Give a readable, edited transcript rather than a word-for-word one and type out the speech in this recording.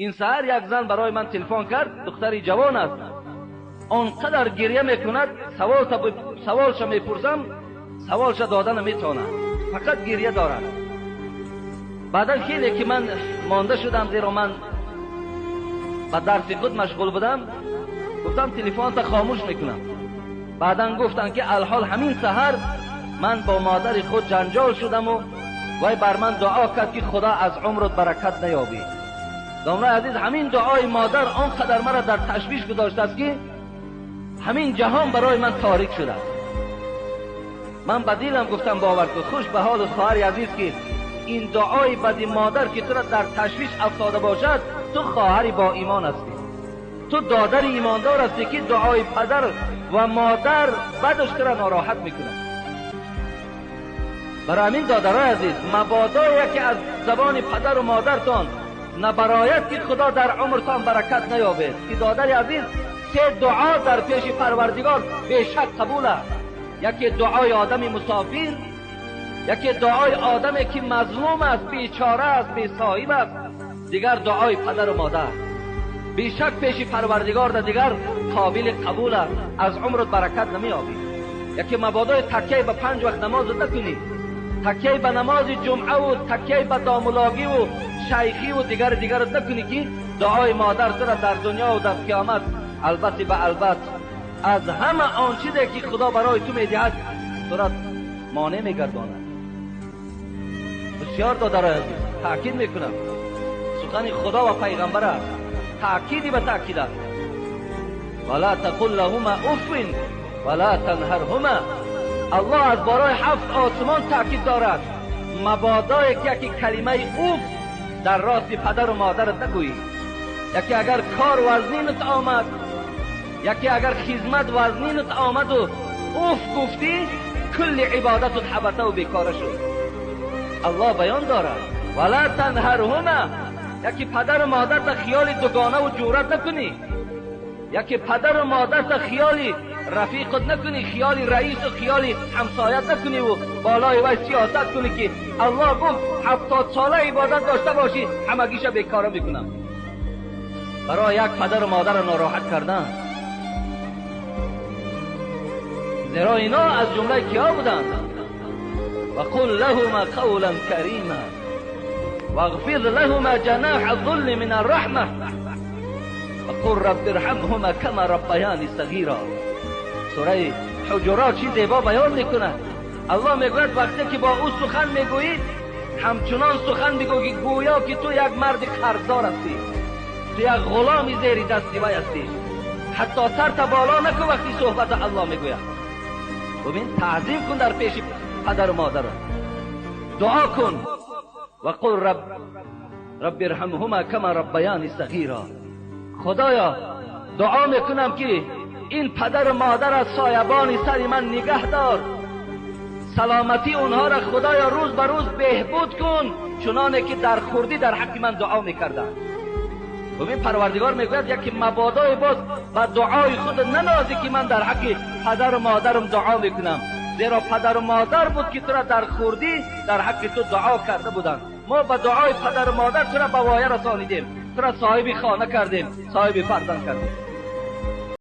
Ин саҳар як зан барои ман телефон кард, духтари ҷавон аст. Он қадар гиря мекунад, саволша мепурсам, саволша дода наметавонад, фақат гиря дорад. Баъдан хеле ки ман монда шудам, зеро ман ба дарси худ машғул будам, гуфтам телефонта хомӯш мекунам. Баъдан гуфтанд ки алҳол ҳамин саҳар ман бо модари худ ҷанҷол шудаму вай бар ман дуо кард ки худо аз умрат баракат наёбӣ. Домлаи азиз, ҳамин дуои модар он қадар маро дар ташвиш гузоштааст ки ҳамин ҷаҳон барои ман торик шудааст. Ман ба дилам гуфтам бовар кун, хуш ба ҳоли хоҳари азиз ки ин дуои бади модар ки туро дар ташвиш афтода бошад, ту хоҳари бо имон ҳастӣ, ту додари имондор ҳастӣ ки дуои падар ва модар бадаш туро нороҳат мекунад. Барои ҳамин додарои азиз, мабодо яке аз забони падару модартон набарояд ки худо дар умртон баракат наёбед. Ки додари азиз, се дуо дар пеши парвардигор бешак қабул аст. Яке дуои одами мусофир, яке дуои одаме ки мазлум аст, бечора аст, бесоҳиб аст, дигар дуои падару модар. Бешак пеши парвардигор да дигар қобили қабул аст, аз умрат баракат намеёбӣ. Яке мабодои такяи ба 5 вақт намоз накунӣ, такяи ба намози ҷумъаву такяи ба домулогиву шайхиву дигари дигарат накунӣ ки дуои модар тура дар дунёву дар қиёмат албатта ба албат аз ҳама он чизе ки худо барои ту медиҳад тура монеъ мегардонад. Бисёр додарои азиз, таъкид мекунам, сухани худо ва пайғамбар аст, таъкиди ба таъкид аст. Вала тақул лаҳума уффин вала танҳарҳума. Аллоҳ аз барои 7 осмон таъкид дорад, мабодое ки яке калимаи уф дар рости падару модарат нагӯӣ. Яке агар кор вазнинат омад, яке агар хизмат вазнинат омаду уф гуфтӣ, кулли ибодатут ҳабатаву бекора шуд. Аллоҳ баён дорад вала танҳарҳума. Яке падару модарта хиёли дугонаву ҷурат накунӣ, яке падару модарта хиёли рафиқат накунӣ, хиёли раису хиёли ҳамсоят накуниву болои вай сиёсат кунӣ ки Аллоҳ гуфт 70 сола ибодат дошта бошӣ, ҳамагиша бекора мекунам. Барои як падару модарро нороҳат кардан. Зеро ино аз ҷумлаи киҳо буданд? وقل لهما قولا كريما واغفر لهما جناح الذل من الرحمة وقل رب ارحمهما كما ربياني صغيرا. سوره حجرات چی زیبا بیان میکند. الله میگوید وقتی که با او سخن میگویید همچنان سخن میگویی گویا که تو یک مرد قرضدار هستی، تو یک غلامی زیر دستی وی هستی. حتی سرت بالا نکن وقتی صحبت الله میگوید. ببین، تعظیم کن در پیش پدر و مادر، دعا کن و قل رب ارحمهما کما ربیانی صغیرا. خدایا دعا میکنم که این پدر و مادر از سایبان سر من نگه دار، سلامتی اونها را خدایا روز به روز بهبود کن، چنانه که در خردی در حق من دعا میکردند. ببین پروردگار میگوید یکی مبادای باز و دعای خود ننازی که من در حق پدر و مادرم دعا میکنم، زیرا پدر و مادر بود که تو را در خردی در حق تو دعا کرده بودند. ما به دعای پدر و مادر تو را به وایه رسانیدیم، تو را صاحب خانه کردیم، صاحب فرزند کردیم.